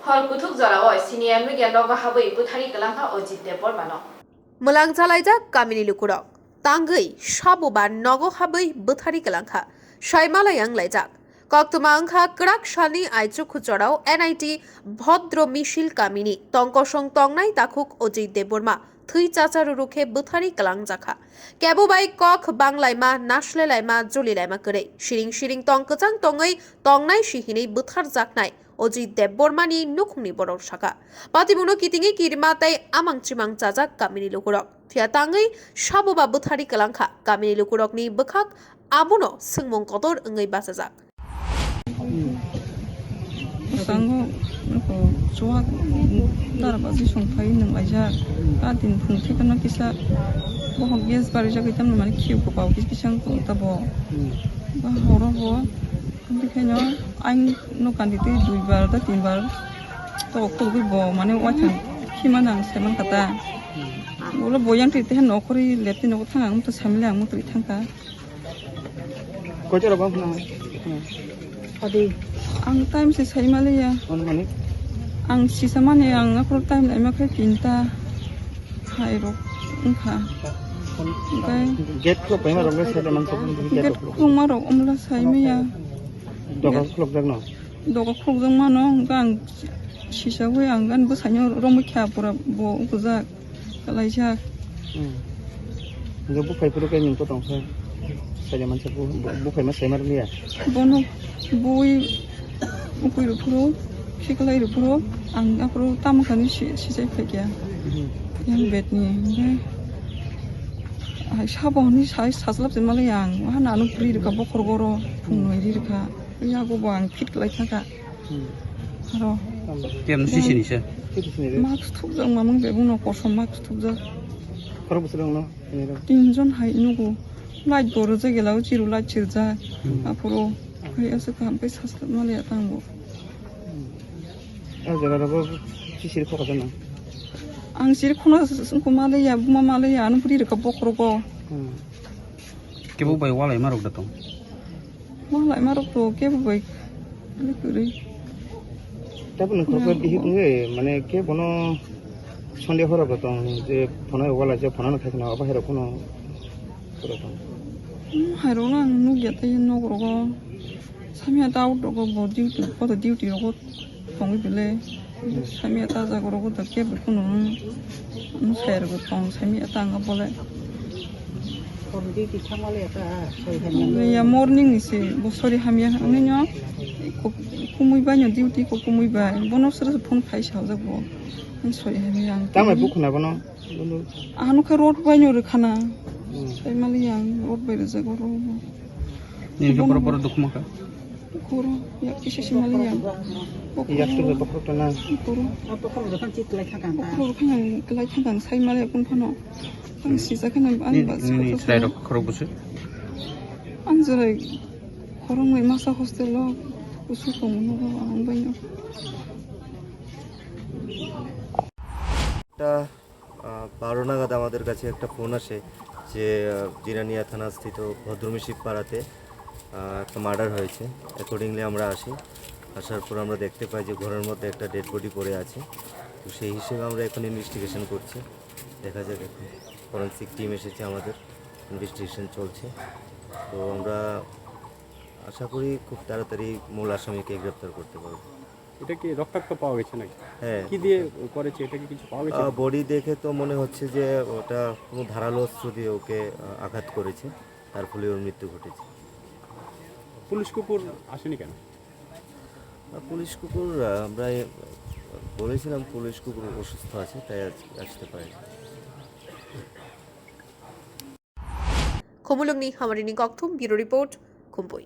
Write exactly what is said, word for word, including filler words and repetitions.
Hol kuthuk jorao senior media nogo habwi bwthari kwlangkha Ojit Debbarmano. Mwlang chalaijak kamini lukurok tangwi sabuba nogo habwi bwthari kwlangkha. Saimalai wnglaijak. Koktwma wngkha kwrak salni aichuk jorao N I T Bhodro Misil kamini tongkosong tongnai takhuk Ojit Debbarma thwi chacha rurukhe bwthari kwlangjakha. Kebo bai kok banglaima, naslelaima, julilaima kwrwi. Siring siring tong kwchang tongwi tongnai si hinwi bwtharjaknai Ojit Debbarmani nukhungni borok sakha. Patimungno kitingwi kirima tei amang chimang chajak kamini lukurok. Phiya tangwi sabuba bwthari kwlangkha kamini lukurokni bwkhak abono swngmung kotor wngwi bachajak. Bwskango chuwak dara baji songphai nwng laijak. A din phung thekeno kisa bohok gas barijak, tamo mani khiyok bwkha kisa kisa wng tong tabo. Ba horo bo, bikhaino ang no kandi tei duibar da tinbar to khulgwi bo mane waithang khima nang saiman kata. Ulo bo yang twi tei nokhorwi leptwi nogo thang ang to samle ang mutri thangkha. Koito rok wng khna? Adi. Ang time se sai maliya. Ano mani? Ang sisa mani ang aphuru time laima khe tinta. Hai rok wngkha. Oke. Gate khulok paima rok le sai man sok. Gate khulok ma rok umla sai maya. Doga khulok jak no? Doga khulok jak mano, hwnkhe ang sisa wi ang gan bwsaino romwi kha pura bo ukujak. Kalaijak. Hmm. Hingke buphai phuru khe nini tongsa. Saida mansa bu-, bu-, buphai ma saima rwliya. Bono bui ukui rw phuru, khiklai rw phuru, ang aphuru tamo kani si-, sijai phaikya. Hmm. Yang bed ni, hingke hai sabo hwnwi sai sajlap se malai ang, hana ano bwrwi rwkha bokhorok oro, phung nwi ri rwkha. Yago bo ang fit khlai thangkha. Hmm. Aro. Tamo. Tiyam no sisini se. Sisini re. Mask thupjak mamung bebung no kosom mask thupjak. Khorok bwswk rok no sini rok. Tinjon hai nugo. Light bo rwjak gela o chiru light chirjak. Hmm. Aphuru. Hai aswk kaham khe sajlak maliya tang bo. Hmm. O jaga rogo sisiri khokajak no. Ang siri khona sungko maliya, buma maliya, ano bwrwi rwkha bokhorogo. Hmm. Kebo bai walai ma rok da tong. Walai ma rok to kebo bai kwrwi kwrwi. Tabuk nung khoroksa bihik wngwi, mane khe bono Sunday horo bo tong je phone walai je phone no khaikhe no abo hai rok phano khoro tong. Hmm, hai rok no ang nukya tei nok rogo. Samya ta out rogo bo duty, koto duty rogo tongwi bele. Samya ta jaga rogo da kebo kheno, hmm, saya rogo tong, samya ta anga bole. Hor duty thangmale ta, sori hamya. Ya morning ni se, bo sori hamya, ani no, ko-, kumui bai no duty ko kumui bai. Bono sere phone khai sa jak bo. Sori hamya ang. Tamo bukhuna bono? Ano khe road bai no rwkhana. Hmm. Sai mali ang road bai rwjak oro. Nini khe borok borok dukhu mankha. Koro, ya kisa si mali ang. Yak tu borok tu na. Koro. Koro khan ang kelai thang ang sai mali ang phano. Ang sijak khe nang ani bas. Nini chwrai rok khorok bwswk? Ang chwrai khorok nai masa hostel o. Bwswk tong no ang bai no. Ta আহ, বারো নাগাদ আমাদের কাছে একটা ফোন আসে যে, আহ, জিরানিয়া থানাস্থিত ভদ্রমিশিক পাড়াতে, আহ, একটা মার্ডার হয়েছে। অ্যাকর্ডিংলি আমরা আসি, আসার পর আমরা দেখতে পাই যে ঘরের মধ্যে একটা ডেড বডি পড়ে আছে। তো সেই হিসেবে আমরা এখন ইনভেস্টিগেশন করছি, দেখা যাক এখন ফরেন্সিক টিম এসেছে, আমাদের ইনভেস্টিগেশন চলছে। তো আমরা আশা করি খুব তাড়াতাড়ি মূল আসামিকে গ্রেপ্তার করতে পারবো। এটা কি রক্তাক্ত পাওয়া গেছে নাকি? হ্যাঁ। কি দিয়ে করেছে, এটা কি কিছু পাওয়া গেছে? আহ, বডি দেখে তো মনে হচ্ছে যে ওটা কোনো ধারালো অস্ত্র দিয়ে ওকে, আহ, আঘাত করেছে, তার ফলে ওর মৃত্যু ঘটেছে। পুলিশ কুকুর আসেনি কেন? আহ, পুলিশ কুকুর, আহ, আমরা এ, বলেছিলাম পুলিশ কুকুর অসুস্থ আছে, তাই আজ আসতে পারেনি। Khumulwngni Hamarini Kokthum, Bureau Report, Khumpui.